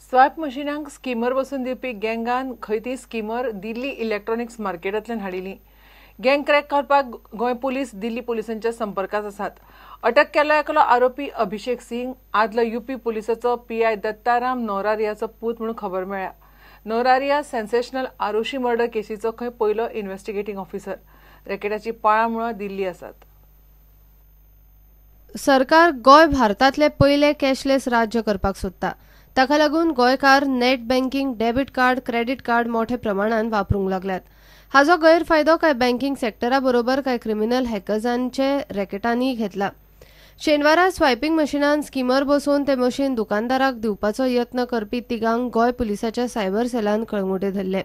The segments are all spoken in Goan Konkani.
स्वायप मशिनांक स्किमर बसून दिवपी गँगान खंय ती स्किमर दिल्ली इलेक्ट्रॉनिक्स मार्केटांतल्यान हाडिल्ली. गँग क्रॅक करपाक गोंय पुलीस दिल्ली पुलिसांच्या संपर्कांत आसात. अटक केल्लो एकलो आरोपी अभिषेक सिंग आदलो युपी पुलिसाचो पीआय दत्ताराम नोरारियाचो पूत म्हणून खबर मेळ्ळ्या. नोरारिया सेन्सेशनल आरुषी मर्डर केसीचो खंय पयलो इन्व्हेस्टिगेटिंग ऑफिसर. रॅकेटाची पाळां मुळां दिल्ली आसात. सरकार गोंय भारतांतले पयले कॅशलेस राज्य करपाक सोदता. ताका लागून गोंयकार net banking, debit card, credit card मोठ्या प्रमाणात वापरूंक लागल्यात. हाजो गैरफायदो कांय बँकिंग सेक्टरा बरोबर कांय क्रिमिनल हॅकर्सांचे रॅकेटांनी घेतला. शेनवारा स्वायपिंग मशिनान स्किमर बसोवन ते मशीन दुकानदाराक दिवपाचो यत्न करपी तिगांक गोंय पुलिसाच्या सायबर सेलान कळंगुटे धरले.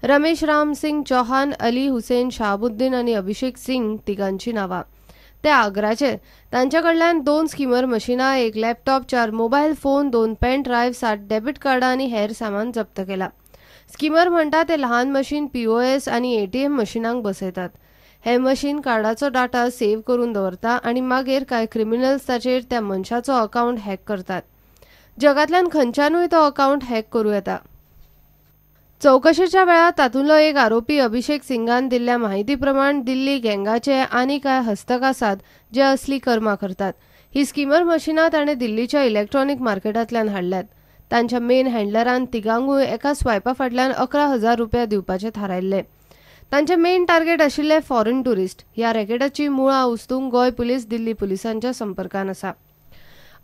रमेश राम सिंग चौहान, अली हुसेन शहाबुद्दीन आनी अभिषेक सिंग तिगांची नांवां. ते आग्राचे. तांच्या कडल्यान 2 स्किमर मशिनां, 1 laptop, 4 mobile phone, 2 pen drive, 7 debit कार्डां आनी हेर सामान जप्त केला. स्किमर म्हणटा ते लहान मशीन पीओएस आनी एटीएम मशिनांक बसयतात. हे मशीन कार्डाचो डाटा सेव्ह करून दवरता आनी मागीर कांय क्रिमिनल्स ताचेर त्या मनशाचो अकावंट हॅक करतात. जगांतल्यान खंयच्यानूय तो अकावंट हॅक करूं येता. चवकशेच्या वेळार तातूंतलो एक आरोपी अभिषेक सिंगान दिल्ल्या माहिती प्रमाण दिल्ली गँगाचे आनी कांय हस्तक आसात जे असली कर्मां करतात. ही स्किमर मशिनां ताणें दिल्लीच्या इलेक्ट्रॉनिक मार्केटांतल्यान हाडल्यात. तांच्या मेन हँडलरान तिगांकूय एका स्वायपा फाटल्यान 11,000 रुपया दिवपाचे थारायल्ले. तांचे मेन टार्गेट आशिल्ले फॉरेन ट्युरिस्ट. ह्या रॅकेटाची मुळां उस्तूंक गोंय पुलीस दिल्ली पुलिसांच्या संपर्कान आसा.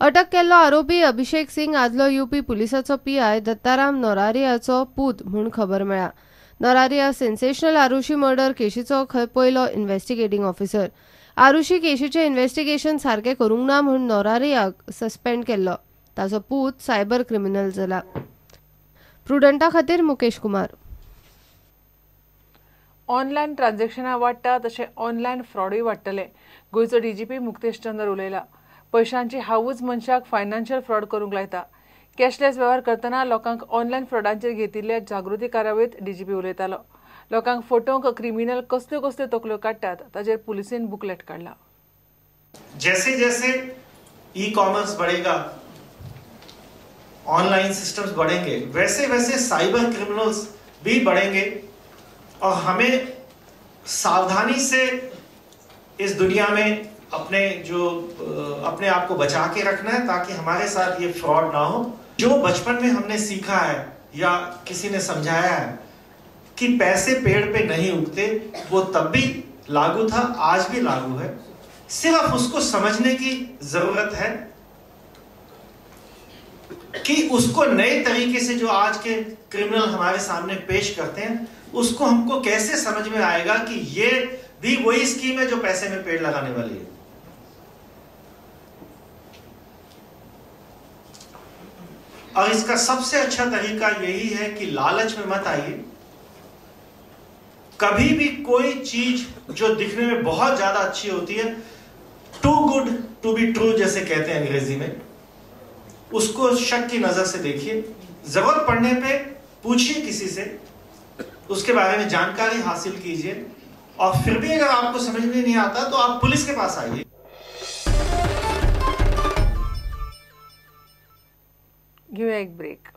अटक केल्लो आरोपी अभिषेक सिंग आदलो युपी पुलिसाचो पीआय दत्ताराम नोरारियाचो पूत म्हूण खबर मेळ्ळा. नोरारिया सेन्सेशनल आरुषी मर्डर केशीचो खंय पयलो इन्व्हेस्टिगेटिंग ऑफिसर. आरुषी केशीचें इन्व्हेस्टिगेशन सारकें करूंक ना म्हूण नोरारियाक सस्पेंड केल्लो. ताचो पूत सायबर क्रिमिनल जाला. प्रुडंटा खातीर मुकेश कुमार. ऑनलायन ट्रान्झॅक्शनां वाडटा तशें ऑनलायन फ्रॉडूय वाडटले. गोंयचो डीजीपी मुक्तेश चंदर उलयला. पयशांची हावूच मनशाक फायनान्शियल फ्रॉड करूंक लायता. कॅशलेस वेव्हार करतना लोकांक ऑनलायन फ्रॉडांचेर घेतिल्ल्या जागृती कार्यावळींत डीजीपी उलयतालो. लोकांक फटोवंक क्रिमिनल कसल्यो कसल्यो तकल्यो काडटात ताचेर पुलिसेन बुकलेट काडला. जैसे जैसे ई कॉमर्स बढ़ेगा, ऑनलाइन सिस्टम्स बढ़ेंगे, वैसे वैसे साइबर क्रिमिनल्स भी बढ़ेंगे और हमें सावधानी से इस दुनिया में अपने आप को बचा के रखना है ताकि हमारे साथ ये फ्रॉड ना हो। जो बचपन में हमने सीखा है या किसी ने समझाया है कि पैसे पेड़ पे नहीं उगते, वो तब भी लागू था, आज भी लागू है। सिर्फ उसको समझने की जरूरत है कि उसको नए तरीके से जो आज के क्रिमिनल हमारे सामने पेश करते हैं उसको हमको कैसे समझ में आएगा कि ये भी वही स्कीम है जो पैसे में पेड़ लगाने वाली है। और इसका सबसे अच्छा तरीका यही है कि लालच में मत आइए। कभी भी कोई चीज जो दिखने में बहुत ज्यादा अच्छी होती है, too good to be true जैसे कहते हैं अंग्रेजी में, उसको शक की नजर से देखिए। जरूरत पड़ने पे पूछिए किसी से, उसके बारे में जानकारी हासिल कीजिए और फिर भी अगर आपको समझ में नहीं आता तो आप पुलिस के पास आइए। घेऊया एक ब्रेक.